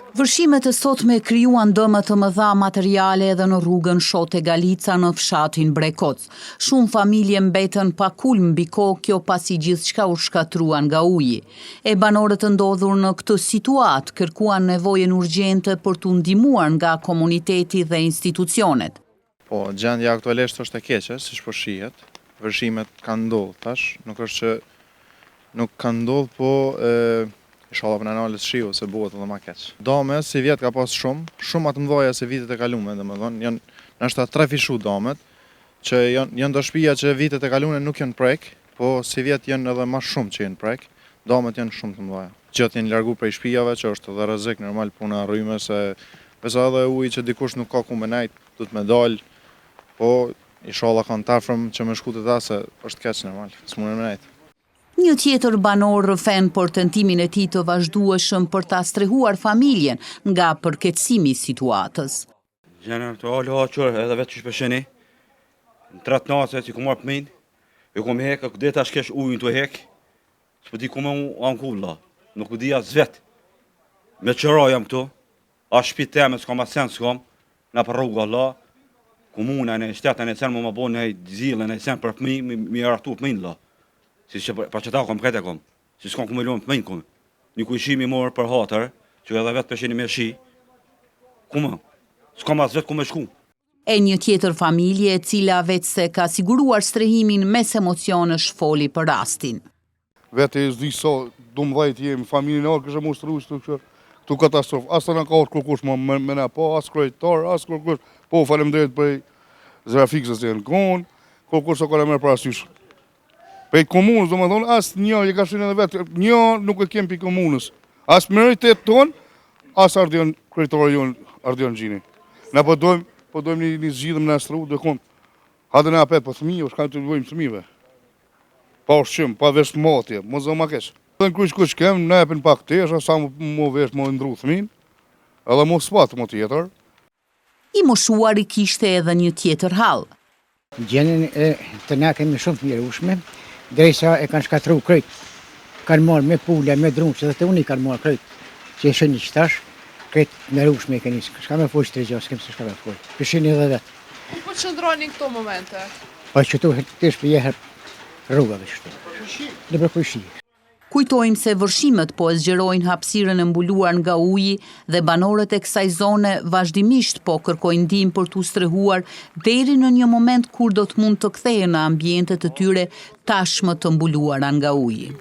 Vërshimet e sotme krijuan dëme të mëdha materiale edhe në rrugën Shote Galica në fshatin Brekoc. Shumë familje mbetën pa kulm mbi kokë kjo pasi gjithçka u shkatërrua nga uji. E banorët e ndodhur në këtë situatë kërkuan nevojën urgjente për t'u ndihmuar nga komuniteti dhe institucionet. Po, gjendja aktualisht është e keqe, siç po shihet. Vërshimet kanë ndodhur tash, nuk është që nuk kanë ndodhur, po ishalla po na nalet shiu se bëhet edhe ma keq. Dame sivjet ka pas shumë, shumë ma të mëdha se vitet e kalume, domethënë janë nashta trefishu damet, që janë janë do shpija që vitet e kalume nuk janë prek, po sivjet janë edhe ma shumë që janë prek, damet janë shumë të mëdha. Gjithë janë largu prej shpijave, që është edhe rrezik normal puna e rrymës se besa edhe uji që dikush nuk ka ku me nejt, duhet me dal, po ishalla kanë t'afërm që me shku te ta se është keq normal, s'munden me nejt. Një tjetër banor rrëfen për tentimin e tij të vazhdueshëm për ta strehuar familjen nga përkeqësimi i situatës. Gjendja aktuale ha qërë edhe vetë qysh po shihni, në tre të natës që ku marrë pëmin, e ku me hekë, dhe tash kesh ujin të hekë, s'po di ku me u anku vlla, nuk po di as vetë, me qëra jam këtu, as shpi teme s'kam as sen s'kam, nëpër rrugë vlla, komuna në shtetë në sen, më më bo në zile në sen për fëmijë, mi, mi artu fëmijën vlla, si që pa qëta kom, këtë e kom, si s'kam ku me lonë fëmijën kom. Një kojshi mi morë për hatër, që edhe vetë po e shihni me shi, ku më? S'kam as vetë ku me shku. E një tjetër familje e cila veçse ka siguruar strehimin mes emocionesh foli për rastin. Vetë e s'di sa 12 jemi, familjen e orë kështë mu strehu qëtu kështë, këtu katastrofë, as të na ka ardhë kërkush më me, me na pa, as kryetar, as kërkush, po faleminderit për zjarrfikësës që janë konë, kërkush s'o ka merr parasysh. Prej komunës, domethonë, as një, e ka shënë edhe vetë, një nuk e kem prej komunës. As meritet tonë, as Ardian, kryetari jonë, Ardian Gjini. Na po dojmë, po dojmë një, një zgjidhje me na strehu, dhe konë, hajde në apet, po thëmijë, është kanë të bëjmë thëmijëve. Pa ushqim, pa veshmbathje, mos zë ma keq. Dhe në kryq kuq kem, na jepin pak tesha, sa më vesh, më ndru thëmijën, edhe më s'pat më tjetër. I moshuari kishte edhe një tjetër hall. Gjendjen e të na kemi shumë të mjerueshme, derisa e kanë shkatërru krejt. Kanë marrë me pula, me dru, që dhe të unë i kanë marrë krejt, që e shihni që tash, krejt të mjerueshme e keni, s'ka me folë që të gjo, s'kem se s'ka me folë. Po shihni edhe vetë. Ku po qëndroni në këto momente? Po qëtu te shpija rrugave qëtu. Nëpër kojshi. Kujtojmë se vërshimet po e zgjerojnë hapësirën e mbuluar nga uji dhe banorët e kësaj zone vazhdimisht po kërkojnë ndihmë për t'u strehuar deri në një moment kur do të mund të kthehen në ambientet e tyre tashmë të mbuluara nga uji.